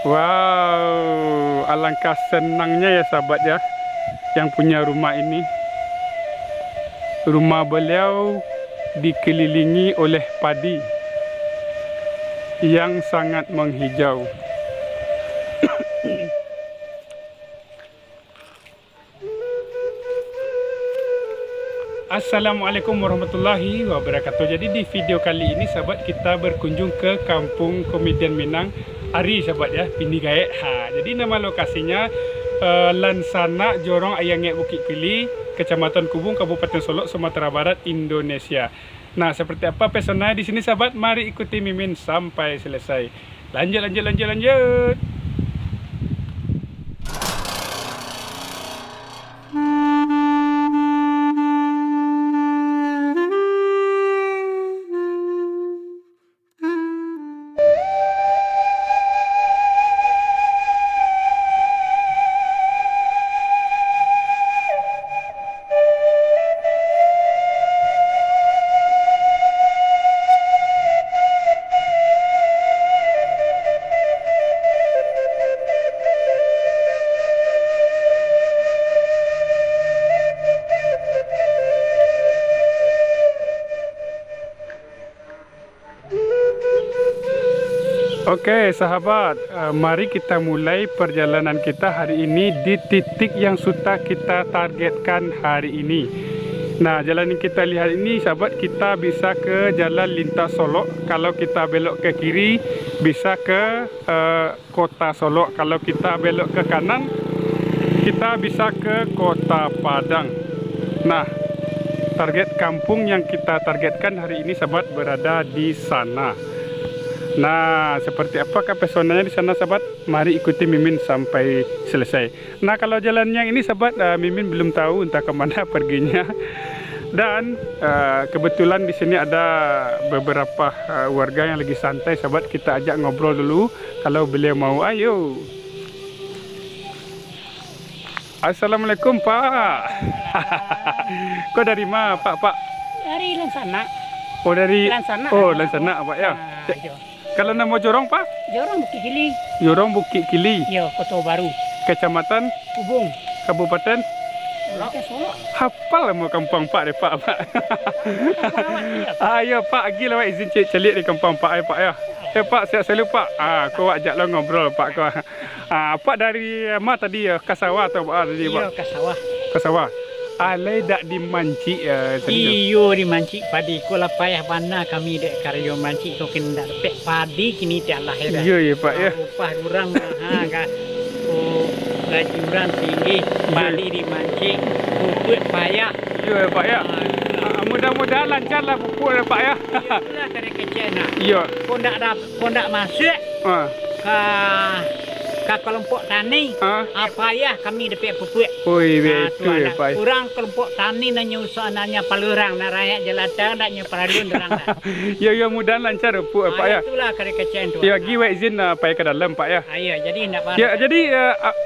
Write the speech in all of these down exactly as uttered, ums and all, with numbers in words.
Wow, alangkah senangnya ya sahabat ya, yang punya rumah ini. Rumah beliau dikelilingi oleh padi yang sangat menghijau. Assalamualaikum warahmatullahi wabarakatuh. Jadi di video kali ini sahabat, kita berkunjung ke kampung komedian Minang Ari sahabat ya, Pini Gaek. Ha, jadi nama lokasinya eh, Lansanak Jorong Ayangek Bukik Kili, Kecamatan Kubung, Kabupaten Solok, Sumatera Barat, Indonesia. Nah, seperti apa pesonanya di sini sahabat? Mari ikuti Mimin sampai selesai. Lanjut, lanjut, lanjut, lanjut. Oke, sahabat, eh, mari kita mulai perjalanan kita hari ini di titik yang sudah kita targetkan hari ini. Nah, jalan yang kita lihat ini, sahabat, kita bisa ke Jalan Lintas Solok. Kalau kita belok ke kiri, bisa ke eh, Kota Solok. Kalau kita belok ke kanan, kita bisa ke Kota Padang. Nah, target kampung yang kita targetkan hari ini, sahabat, berada di sana. Nah, seperti apakah pesonanya di sana, sahabat? Mari ikuti Mimin sampai selesai. Nah, kalau jalannya ini, sahabat, eh, Mimin belum tahu entah ke mana perginya. Dan eh, kebetulan di sini ada beberapa eh, warga yang lagi santai, sahabat. Kita ajak ngobrol dulu. Kalau beliau mau, ayo. Assalamualaikum, Pak. Kau dari mana, Pak, Pak? Dari Lansanak. Oh, dari Lansanak. Oh, Lansanak, Pak, ya. Ah, iyo. Kalau namo jorong, Pak? Jorong Bukik Kili. Jorong Bukik Kili. Iyo, Koto Baru. Kecamatan? Kubung. Kabupaten? Solok. Hafal namo kampuang Pak deh, Pak, Pak. Kampung awak, iyo. Ah, iyo, Pak, agi lah, Pak, izin cek caliak di kampuang Pak, eh, Pak, ya. Eh, Pak, sihat selalu, Pak. Ah, ko awak jak lo ngobrol, Pak, ko. Ah, Apak dari ma tadi yo? Ka sawah atau baa tadi, Pak? Iyo, ka sawah. Ka sawah. Alai dak dimancik yo tadi tu? Iyo, dimancik padi ko lah payah bana kami dek karajo mancik ko, kini dak dapek padi kini tiok lah yo dah. Iyo, iyo, Pak, yo. Ah, upah urang maha ka. Oh, gaji urang tinggi, iyo, padi dimancik, pupuak payah. Iyo, yo, Pak, yo. Ah, itulah. Ah, mudah-mudahan lancar lah pupuak yo, Pak, yo. Iyo, itulah kecek-kecek nah. Iyo. Ko ndak dap-, ko ndak masuak. Ah. Ka, ka kelompok tani, ah, ah, payah kami dapek pupuak. Oi, ah, betul, tu anak. Pak, yo. Urang kelompok tani nan nyo usah, nan nyo palurang, nan rakyat jelata ndak nyo paralun urang lah. Yo, yo, mudahan lancar, Pak, ah, Pak, yo. Itulah kecek-kecek tu. Yo, agi wak izin, ah, pai ka dalam, Pak, yo. Ah, iyo, jadi ndak apa. Yo, jadi, eh, a-,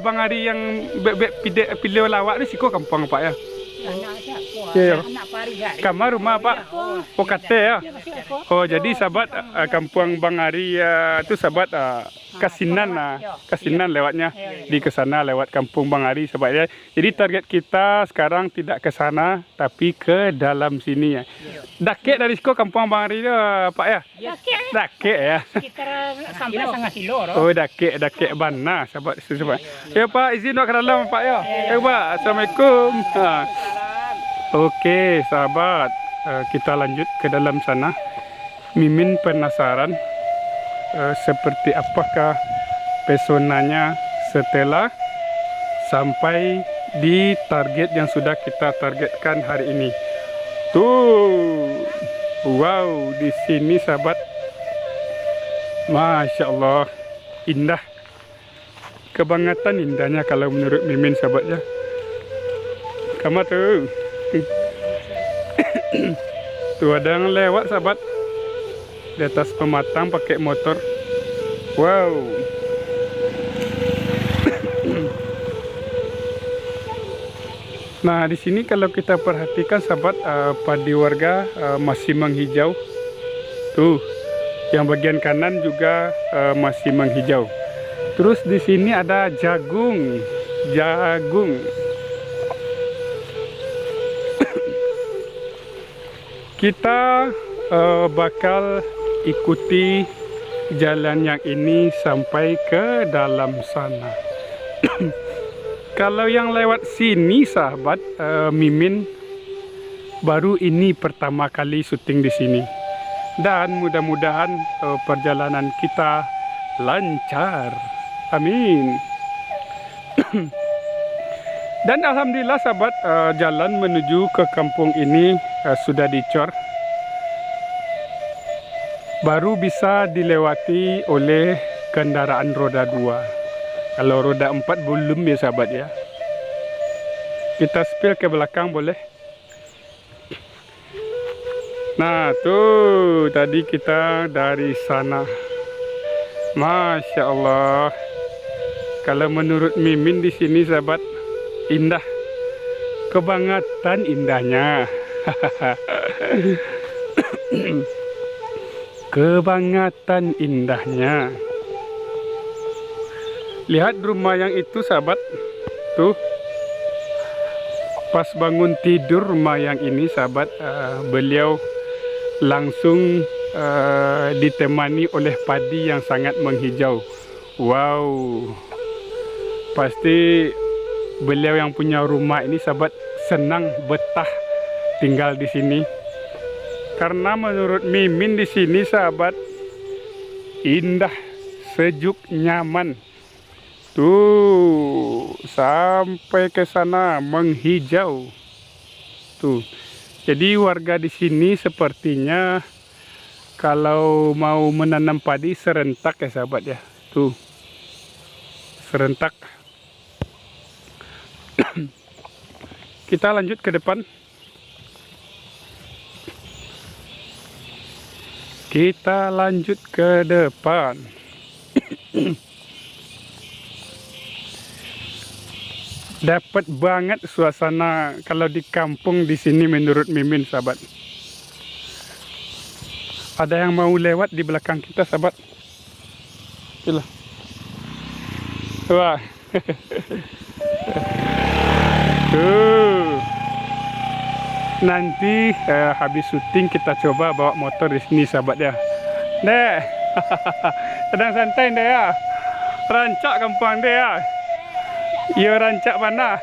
Abang Ari yang bek-bek pide-, pilih lawak tu siko kampuang, Pak, yo? Anak siapa? Yo, yo. Anak Pak Ari. Kama rumah, Pak? Oh, iyo. Oh, kate, yo? Iyo, kate. Oh, jadi sahabat, eh, kampuang Bang Ari, eh, tu sahabat, eh, ka sinan, ah, ka sinan lewatnya. Di ke sana lewat kampung Bang Ari, sahabat, yo. Jadi target kita sekarang tidak ke sana, tapi ke dalam sini, yo. Dakek dari siko kampung Bang Ari tu, Pak, yo? Dakek, eh? Dakek, yo? Sekitar sampai setengah kilo, doh. Oh, dakek, dakek bana, sahabat, sahabat. Yo, Pak, izin wak ka dalam, Pak, yo. Yo, Pak. Assalamualaikum. Ha. Oke, sahabat. Eh, kita lanjut ke dalam sana. Mimin penasaran, eh, seperti apakah pesonanya setelah sampai di target yang sudah kita targetkan hari ini. Tuh, wow, di sini, sahabat. Masya Allah, indah. Kabangatan indahnya kalau menurut Mimin, sahabat, yo. Kama tu. Tu ada yang lewat, sahabat. Di atas pematang pakai motor. Wow. Nah, di sini kalau kita perhatikan, sahabat, eh, padi warga, eh, masih menghijau. Tuh, yang bagian kanan juga, eh, masih menghijau. Terus di sini ada jagung, jagung. Kita, eh, bakal ikuti jalan yang ini sampai ke dalam sana. Kalau yang lewat sini, sahabat, eh, Mimin baru ini pertama kali syuting di sini. Dan mudah-mudahan, eh, perjalanan kita lancar. Amin. Dan alhamdulillah, sahabat, eh, jalan menuju ke kampung ini, eh, sudah dicor. Baru bisa dilewati oleh kendaraan roda dua. Kalau roda empat belum ya, sahabat ya. Kita spill ke belakang boleh. Nah, tu tadi kita dari sana. Masya Allah. Kalau menurut Mimin di sini, sahabat, indah. Kebangatan indahnya. Kebangatan indahnya. Lihat rumah yang itu, sahabat. Tuh. Pas bangun tidur rumah yang ini, sahabat, eh, beliau langsung, eh, ditemani oleh padi yang sangat menghijau. Wow. Pasti beliau yang punya rumah ini, sahabat, senang betah tinggal di sini. Karena menurut Mimin di sini, sahabat, indah, sejuk, nyaman. Tuh, sampai ke sana menghijau. Tuh. Jadi warga di sini sepertinya kalau mau menanam padi serentak ya, sahabat ya. Tuh. Serentak. Kita lanjut ke depan. Kita lanjut ke depan. Dapat banget suasana kalau di kampung di sini menurut Mimin, sahabat. Ada yang mau lewat di belakang kita, sahabat. Itulah. Wah. Tuh. Nanti, eh, habis syuting kita coba bawa motor di sini, sahabat ya. Dek. Sadang santai, Dek ya. Rancak kampuang, Dek ya. Iyo, rancak bana.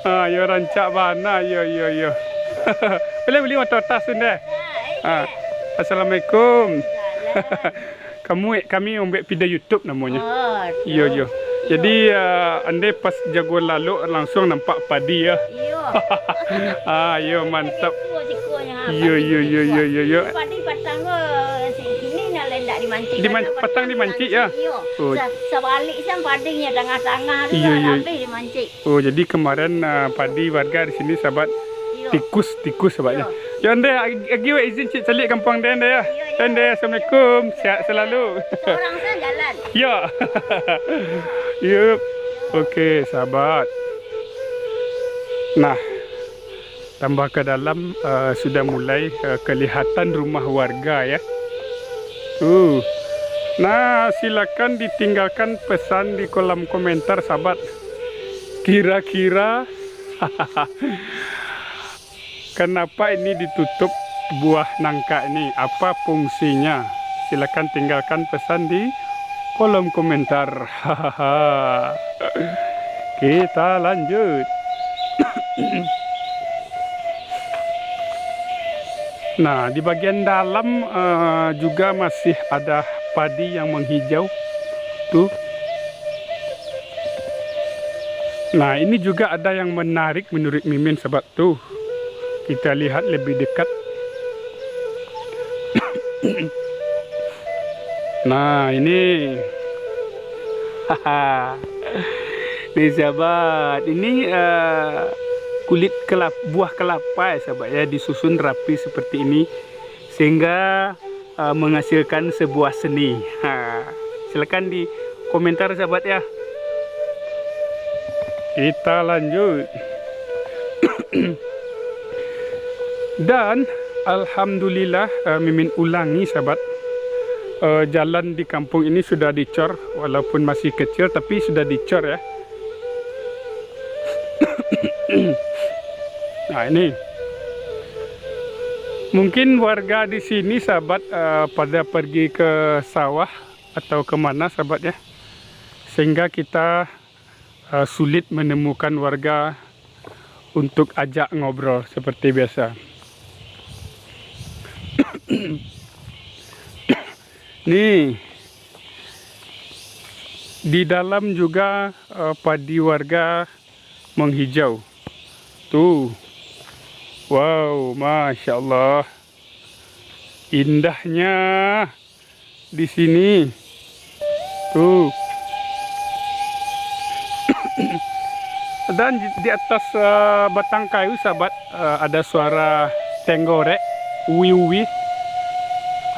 Ah, iyo, rancak bana. Iyo, iyo, iyo. Boleh bali motor tas tu, Dek? Ah. Assalamualaikum. Kamu, kami mambuek video YouTube namonyo. Oh, iyo, iyo. Iyo. Jadi, ah, andai pas jago lalok langsung nampak padi, ya. Iyo. Ah, iyo, mantap. Iyo, iyo, iyo, iyo, iyo, iyo. Padi patang ko, sini lah indak dimancik. Diman-, patang dimancik, ya? Iyo. Oh. Sa-, sabalik san padinyo tangah-tangah tu, iyo, lah, iyo, habis dimancik. Oh, jadi kemarin, ah, padi warga di sini, sahabat, iyo, tikus, tikus, sahabat, ya. Iyo. Yo, Ndeh, agi, agi wak izin ciek caliak kampuang Ndeh, Ndeh, ya. Iyo, iyo. Ndeh, assalamualaikum. Sehat selalu. Seorang saja jalan. Yo. Yup. Oke, sahabat. Nah, tambah ke dalam, eh, sudah mulai, eh, kelihatan rumah warga, ya. Tuh. Nah, silakan ditinggalkan pesan di kolom komentar, sahabat. Kira-kira kenapa ini ditutup buah nangka ini? Apa fungsinya? Silakan tinggalkan pesan di kolom komentar. Kita lanjut. Nah, di bagian dalam, eh, juga masih ada padi yang menghijau. Tuh. Nah, ini juga ada yang menarik menurut Mimin, sahabat. Tuh, kita lihat lebih dekat. Nah, ini. Haha. Nih, sahabat, ini, eh, kulit kelap-, buah kelapa, ya, sahabat, ya, disusun rapi seperti ini, sehingga, eh, menghasilkan sebuah seni. Ha, silakan di komentar, sahabat, ya. Kita lanjut. Dan alhamdulillah, eh, Mimin ulangi, sahabat. eh, jalan di kampung ini sudah dicor, walaupun masih kecil, tapi sudah dicor, ya. Nah, ini. Mungkin warga di sini, sahabat, eh, pada pergi ke sawah atau ke mana, sahabat, ya. Sehingga kita eh, sulit menemukan warga untuk ajak ngobrol seperti biasa. Nih, di dalam juga, eh, padi warga menghijau. Tuh. Wow, masya Allah. Indahnya di sini. Tuh. Dan di, di atas, eh, batang kayu, sahabat, eh, ada suara tenggorek, uwi-uwi.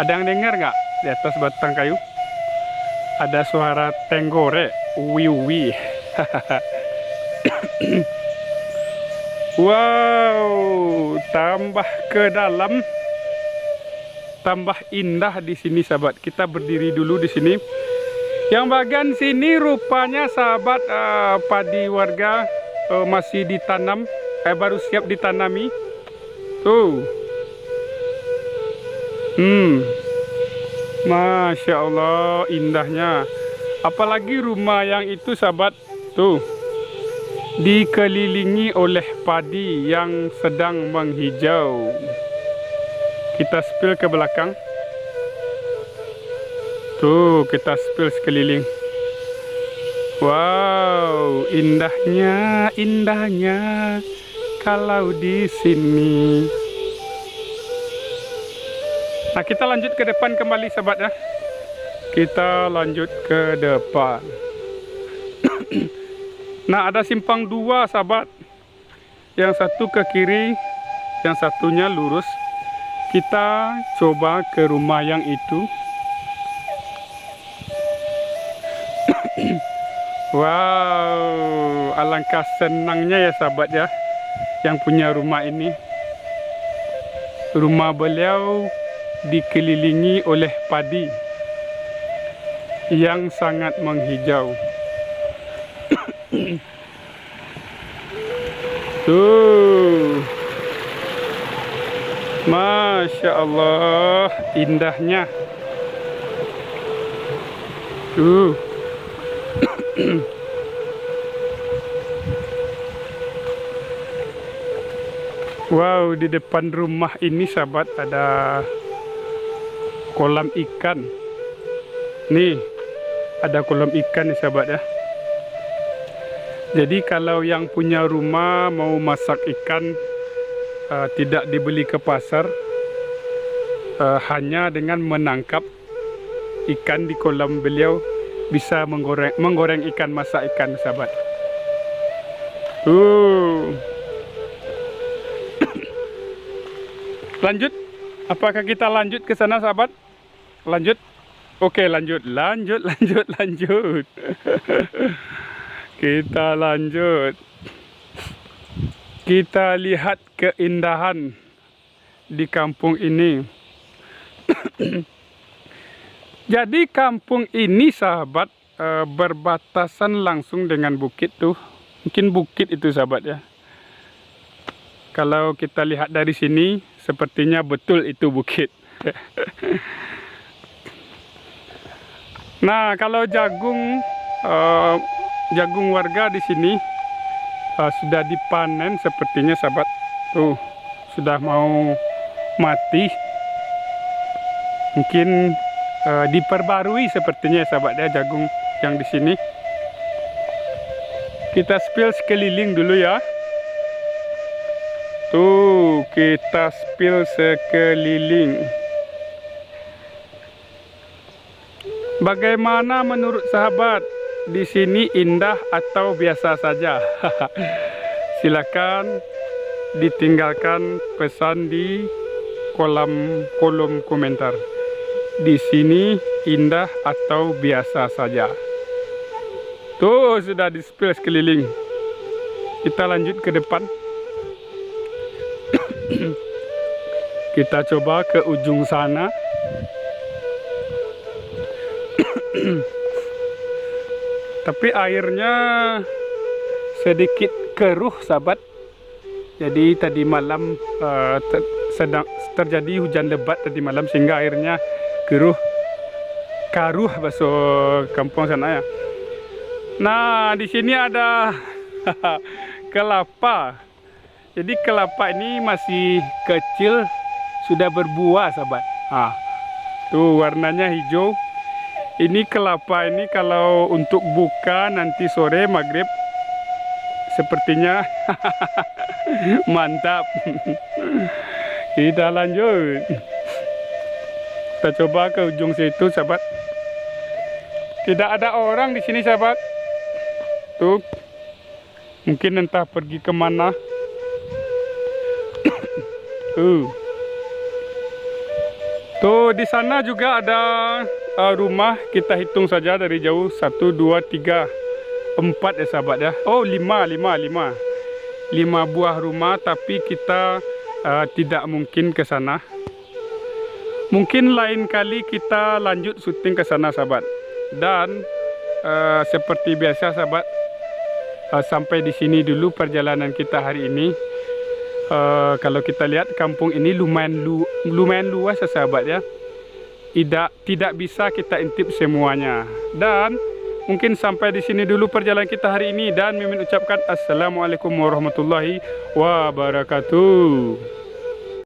Ada yang dengar nggak? Di atas batang kayu ada suara tenggorek, uwi-uwi. Wow, tambah ke dalam, tambah indah di sini, sahabat. Kita berdiri dulu di sini. Yang bagian sini rupanya, sahabat, eh, padi warga, eh, masih ditanam, eh, baru siap ditanami. Tuh. Hmm. Masya Allah, indahnya. Apalagi rumah yang itu, sahabat. Tuh, dikelilingi oleh padi yang sedang menghijau. Kita spill ke belakang. Tuh, kita spill sekeliling. Wow, indahnya, indahnya kalau di sini. Nah, kita lanjut ke depan kembali, sahabat, ya. Kita lanjut ke depan. Nah, ada simpang dua, sahabat. Yang satu ke kiri, yang satunya lurus. Kita coba ke rumah yang itu. Wow, alangkah senangnya ya, sahabat, ya, yang punya rumah ini. Rumah beliau dikelilingi oleh padi yang sangat menghijau. Tuh. Masya Allah, indahnya. Tuh. Wow, di depan rumah ini, sahabat, ada kolam ikan. Nih, ada kolam ikan nih, sahabat, ya. Jadi, kalau yang punya rumah mau masak ikan, eh, tidak dibeli ke pasar, eh, hanya dengan menangkap ikan di kolam beliau, bisa menggoreng, menggoreng ikan, masak ikan, sahabat. Uh. Lanjut, apakah kita lanjut ke sana, sahabat? Lanjut. Oke, lanjut, lanjut, lanjut, lanjut. Kita lanjut. Kita lihat keindahan di kampung ini. Jadi, kampung ini, sahabat, eh, berbatasan langsung dengan bukit tuh. Mungkin bukit itu, sahabat, ya. Kalau kita lihat dari sini, sepertinya betul itu bukit. Nah, kalau jagung, eh, jagung warga di sini, eh, sudah dipanen sepertinya, sahabat. Tuh, sudah mau mati. Mungkin, eh, diperbarui sepertinya, sahabat, ya, jagung yang di sini. Kita spill sekeliling dulu, ya. Tuh, kita spill sekeliling. Bagaimana menurut sahabat? Di sini indah atau biasa saja? Silakan ditinggalkan pesan di kolam, kolom komentar. Di sini indah atau biasa saja? Tuh, sudah di-spill sekeliling. Kita lanjut ke depan. Kita coba ke ujung sana. Tapi airnya sedikit keruh, sahabat. Jadi tadi malam, eh, te-, sedang terjadi hujan lebat tadi malam, sehingga airnya keruh, karuh baso kampung sana ya. Nah, di sini ada kelapa. Jadi kelapa ini masih kecil, sudah berbuah, sahabat. Ha, tu warnanya hijau. Ini kelapa ini kalau untuk buka nanti sore maghrib, sepertinya mantap. Kita lanjut. Kita coba ke ujung situ, sahabat. Tidak ada orang di sini, sahabat. Tuh. Mungkin entah pergi ke mana. Uh. Tuh, di sana juga ada, uh, rumah. Kita hitung saja dari jauh. Satu, dua, tiga, empat ya, sahabat ya. Oh, lima, lima, lima. Lima buah rumah, tapi kita, uh, tidak mungkin ke sana. Mungkin lain kali kita lanjut syuting ke sana, sahabat. Dan, eh, seperti biasa, sahabat, eh, sampai di sini dulu perjalanan kita hari ini. Eh, kalau kita lihat, kampung ini lumayan lu-, lumayan luas ya, sahabat ya. Tidak, tidak bisa kita intip semuanya. Dan mungkin sampai di sini dulu perjalanan kita hari ini. Dan Mimin ucapkan assalamualaikum warahmatullahi wabarakatuh.